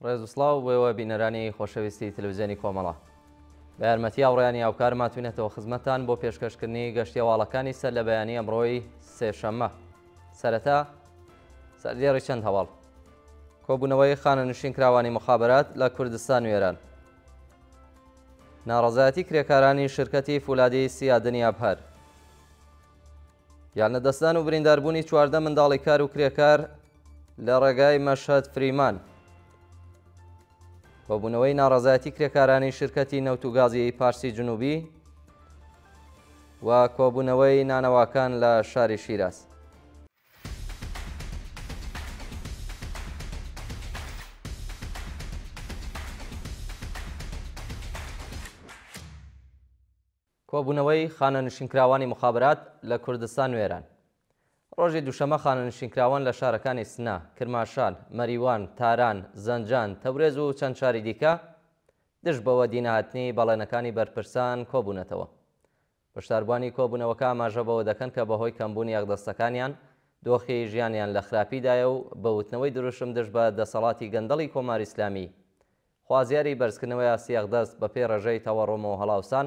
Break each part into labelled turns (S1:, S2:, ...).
S1: ڕێز و سڵاو بۆ ئێوە بینەرانی خۆشەویستی تەلەڤیزیۆنی کۆمەڵە. بە یارمەتی هاوڕێیانی هاوکار ماتوینەتەوە خزمەتتان بۆ پێشکەشکردنی گەشتی هەواڵەکانی سەر لە بەیانی ئەمڕۆی سێشەممە. سەرەتا سەردێڕی چەند هەواڵ. کۆبوونەوەی خانەنشینکراوانی مخابرات لە کوردستان و ئێران. ناڕەزایەتی کرێکارانی شرکەتی فولادی سیادنی ئەبهەر. گیانلەدەستدان و برینداربوونی 14 منداڵی کار و کرێکار لە ڕێگای مەشهەد فریمان. کۆبوونەوەی ناڕەزایەتی کرێکارانی شرکەتی نەوت و گازی پارسی جنوبی و کۆبوونەوەی نانەواکان لە شاری شیراز. کۆبوونەوەی خانەنشینکراوانی موخابەرات لە کوردستان و ئێران. ڕۆژی دووشەممە خانەنشینکراوان لە شارەکانی سنە، کرماشان، مەریوان، تاران، زەنجان، تەورێز و چەند شاری دیکە دژ بە وەدینەهاتنی بەڵێنەکانی بەرپرسان کۆبوونەتەوە. بەشداربووانی کۆبوونەوەکە ئاماژە بەوە دەکەن کە بەهۆی کەمبوونی ئەقدەستەکانیان دۆخی ژیانیان لە خراپیدایە و بە وتنەوەی دروشم دژ بە دەسەڵاتی گەندەڵی کۆماری ئیسلامی خوازیاری بەرزکردنەوەی ئاستی ئەقدەست بەپێی ڕێژەی تەوەڕوم و هەڵاوسان،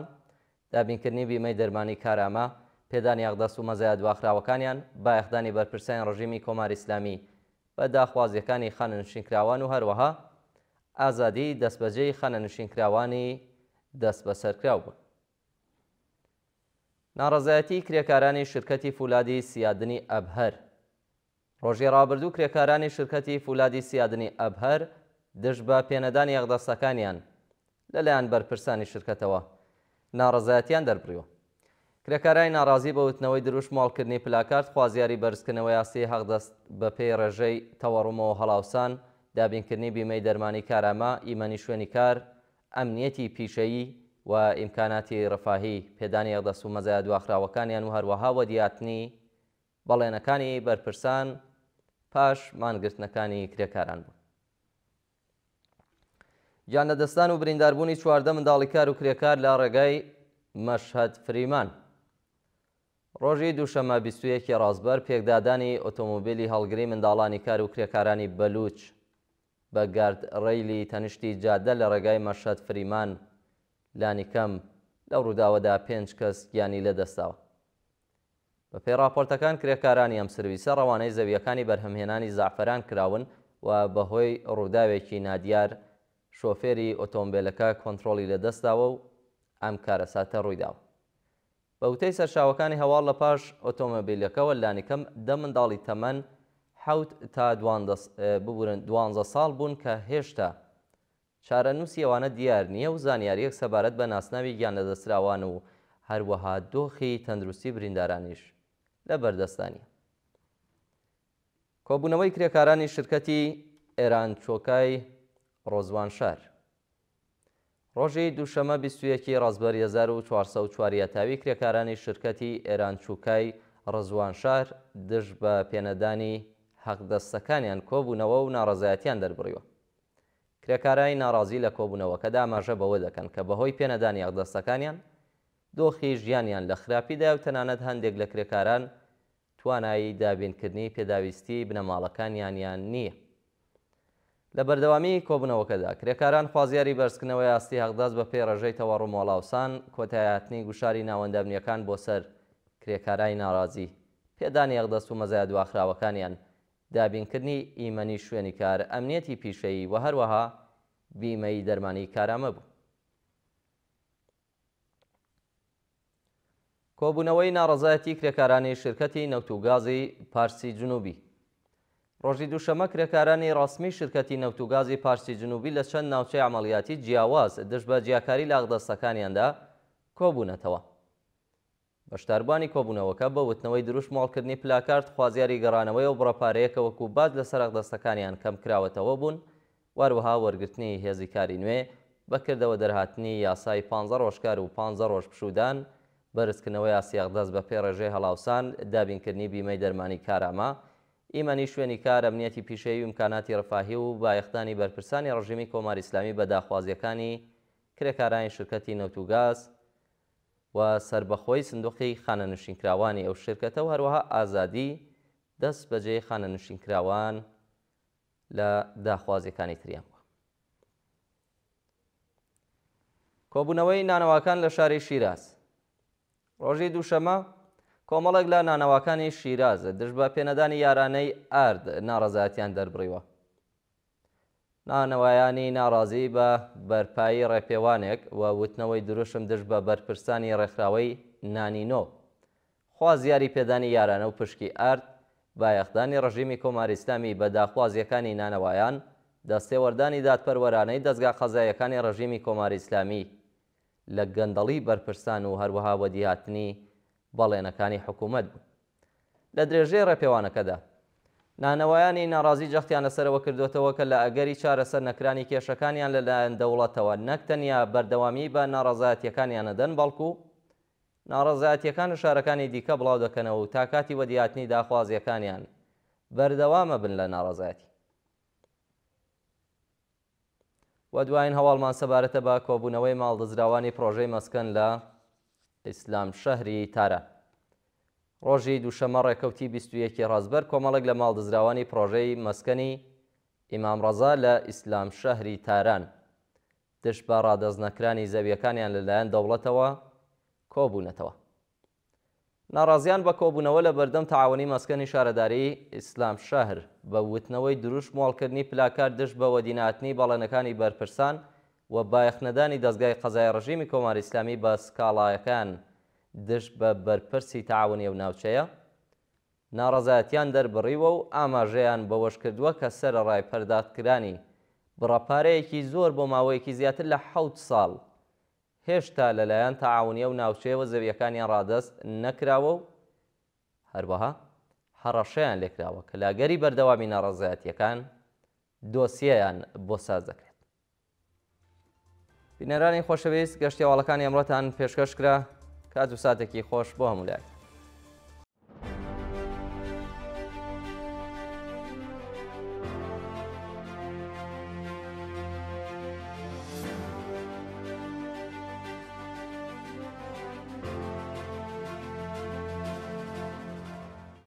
S1: دابینکردنی بیمەی دەرمانی کارامە، پێدانی ئەقدەست و مەزایا دواخراوەکانیان، بایەخدانی بەرپرسانی ڕژیمی کۆماری ئیسلامی بە داخوازییەکانی خانەنشینکراوان و هەروەها ئازادیی دەستبەجێی خانەنشینکراوانی دەستبەسەرکراو بوون. ناڕەزایەتیی کرێکارانی شرکەتی فولادی سیادنی ئەبهەر ڕۆژی ڕابردوو کرێکارانی شرکەتی فولادی سیادنی ئەبهەر دژ بە پێنەدانی ئەقدەستەکانیان لەلایەن بەرپرسانی شرکەتەوە ناڕەزایەتیان دەربڕیوە. کرێکارانی ناڕازی بە وتنەوەی دروشم و هەڵکردنی پلاکارد خوازیاری بەرزکردنەوەی ئاستی حەقدەست بەپێی ڕێژەی تەوەڕومەوە هەڵاوسان، دابینکردنی بیمەی دەرمانی کارامە، ئیمەنی شوێنی کار، ئەمنیەتی پیشەیی و ئیمکاناتی ڕەفاهی، پێدانی ئەقدەست و مەزایا دواخراوەکانیان و هەروەها وەدیاتنی بەڵێنەکانی بەرپرسان پاش مانگرتنەکانی کرێکاران بوون. گیانلەدەستدان و برینداربوونی 14 منداڵی کار و کرێکار لە ڕێگای مەشهەد فریمان. ڕۆژی دووشەممە 21 ی ڕازبەر پێکدادانی ئۆتۆمۆبیلی هەڵگری منداڵانی کار و کرێکارانی بەلوچ بە گارد ڕەیلی تەنیشتی جادە لە ڕێگای مەشهەد فریمان لانیکەم لەو ڕووداوەدا پێنج کەس گیانی لەدەستداوە. بەپێی ڕاپۆرتەکان کرێکارانی ئەم سرویسە ڕەوانەی زەوییەکانی بەرهەمهێنانی زەعفەران کراون و بەهۆی ڕووداوێکی نادیار شۆفێری ئۆتۆمبێلەکە کۆنترۆڵی لەدەستداوە و ئەم کارەساتە ڕوویداوە. بە وتەی سەرچاوەکانی هەواڵ لە پاش ئۆتۆمۆبیلەکەوە لانیکەم دە منداڵی تەمەن حەوت تا ببورن دوانزە ساڵ بوون کە هێشتا چارەنووسی ئەوانە دیار نییە و زانیارییەک سەبارەت بە ناسناوی گیانلەدەستراوان و هەروەها دۆخی تەندروستی بریندارانیش لە بەردەستدا نییە. کۆبوونەوەی کرێکارانی شرکەتی ئێران چۆکای ڕۆزوانشار ڕۆژی دووشەمە 21 ی ڕەزبەری 1404 ی هەتاوی کرێکارانی شرکەتی ئێران چوکای ڕزوانشار دژ بە پێنەدانی حەقدەستەکانیان کۆبوونەوە و ناڕەزایەتیان دەربڕیوە. کرێکارانی ناڕازی لە کۆبوونەوەکەدا ئاماژە بەوە دەکەن کە بەهۆی پێنەدانی ئەقدەستەکانیان دۆخی ژیانیان لە خراپیدایە و تەنانەت هەندێک لە کرێکاران توانایی دابینکردنی پێداویستیی بنەماڵەکانیانیان نییە. لە بەردەوامیی کۆبوونەوەکەدا کرێکاران خوازیاری بەرزکردنەوەی ئاستی حەقدەست بەپێی ڕێژەی تەوەڕوم و هەڵاوسان، کۆتاییهاتنی گوشاری ناوەندە ئەمنییەکان بۆ سەر کرێکارانی ناڕازی، پێدانی ئەقدەست و مەزایا دواخراوەکانیان، دابینکردنی ئیمەنی شوێنی کار، ئەمنیەتی پیشەیی و هەروەها بیمەی دەرمانی کارامە بوو. کۆبوونەوەی ناڕەزایەتی کرێکارانی شرکەتی نەوت و گازی پارسی جنوبی ڕۆژی دووشەمە کرێکارانی ڕەسمی شرکەتی نەوت و گازی پارسی جنوبی لە چەند ناوچەی عەمەڵیاتی جیاواز دژ بە جیاکاری لە ئەقدەستەکانیاندا کۆبوونەتەوە. بەشداربووانی کۆبوونەوەکە بە وتنەوەی دروشم و هەڵکردنی پلاکارد خوازیاری گەڕانەوەی ئەو بڕە پارەیە کە وەکو باج لەسەر ئەقدەستەکانیان کەمکراوەتەوە بوون و هەروەها وەرگرتنی هێزی کاری نوێ، بە کردەوە دەرهاتنی یاسای پانزە ڕۆژ کار و پانزە ڕۆژ پشوودان، بەرزکردنەوەی ئاستی ئەقدەست بە پێی ڕێژەی هەڵاوسان، دابینکردنی بیمەی دەرمانی کارامە، ئیمەنی شوێنی کار، ئەمنیەتی پیشەیی و ئیمکاناتی ڕفاهی و بایەخدانی بەرپرسانی ڕژیمی کۆماری ئیسلامی بە داخوازییەکانی کرێکارانی شرکەتی نەوت و گاز، و سەربەخۆی سندوقی خانەنشینکراوانی ئەو شرکەتە و هەروەها ئازادی دەست بەجێی خانەنشینکراوان لە داخوازیەکانی تریان بووە. کۆبوونەوەی نانەواکان لە شاری شیراز. ڕۆژی دووشەممە، کۆمەڵێک لە نانەواکانی شیراز دژ بە پێنەدانی یارانەی ئارد ناڕەزایەتیان دەربڕیوە. نانەوایانی ناڕازی بە بەرپایی ڕێپێوانێک و وتنەوەی دروشم دژ بە بەرپرسانی ڕێکخراوەی نانی نۆ، خوازیاری پێدانی یارانە و پشکی ئارد، بایەخدانی ڕژیمی کۆماری ئیسلامی بە داخوازییەکانی نانەوایان، دەستێوەردانی دادپەروەرانەی دەزگا قەزاییەکانی ڕژیمی کۆماری ئیسلامی لە گەندەڵی بەرپرسان و هەروەها وەدیهاتنی بەڵێنەکانی حکوومەت بوون. لە درێژەی ڕێپێوانەکەدا، نانەوایانی ناڕازی جەختیان لەسەر ئەوە کردۆتەوە کە لە ئەگەری چارەسەر نەکرانی کێشەکانیان لە لایەن دەوڵەتەوە نەک تەنیا بەردەوامیی بە ناڕەزایەتییەکانیان ئەدەن بەڵکوو ناڕەزایەتییەکان لە شارەکانی دیکە بڵاو دەکەنەوە و تا کاتی وەدیهاتنی داخوازییەکانیان بەردەوام ئەبن لە ناڕەزایەتی. و دوایین هەواڵمان سەبارەتە بە کۆبوونەوەی ماڵدزراوانی پڕۆژەی مەسکەن لە ئیسلام شەهری تاران. ڕۆژی دووشەممە ڕێکەوتی 21 ی ڕەزبەر کۆمەڵێک لە ماڵدزراوانی پڕۆژەی مەسکەنی ئیمام ڕەزا لە ئیسلام شەهری تاران دژ بە ڕادەست نەکرانی زەویەکانیان لەلایەن دەوڵەتەوە کۆبوونەتەوە. ناڕازیان بە کۆبوونەوە لە بەردەم تەعاونی مەسکەنی شارەداریی ئیسلامشەهر بە وتنەوەی دروشم و هەڵکردنی پلاکارد دژ بە وەدینەهاتنی بەڵێنەکانی بەرپرسان و بایەخنەدانی دەزگای قەزای ڕژیمی کۆماری ئیسلامی بە سکاڵایەکان دژ بە بەرپرسی تەعاونی ئەو ناوچەیە ناڕەزایەتیان دەربڕیوە و ئاماژەیان بەوەشکردووە کە سەرەڕای پەرداختکرانی بڕە پارەیەکی زۆر بۆ ماوەیەکی زیاتر لە حەوت ساڵ هێشتا لەلایەن تەعاونی ئەو ناوچەیەوە زەوییەکانیان ڕادەست نەکراوە و هەروەها هەڕەشەیان لێکراوە کە لە ئەگەری بەردەوامی ناڕەزایەتییەکان دۆسیەیان بۆ ساز دەکرێت. بینەرانی خۆشەویست گەشتی هەواڵەکانی ئەمڕۆتان پێشکەش کرا، کات و ساتێکی خۆش بۆ هەموو لایەک.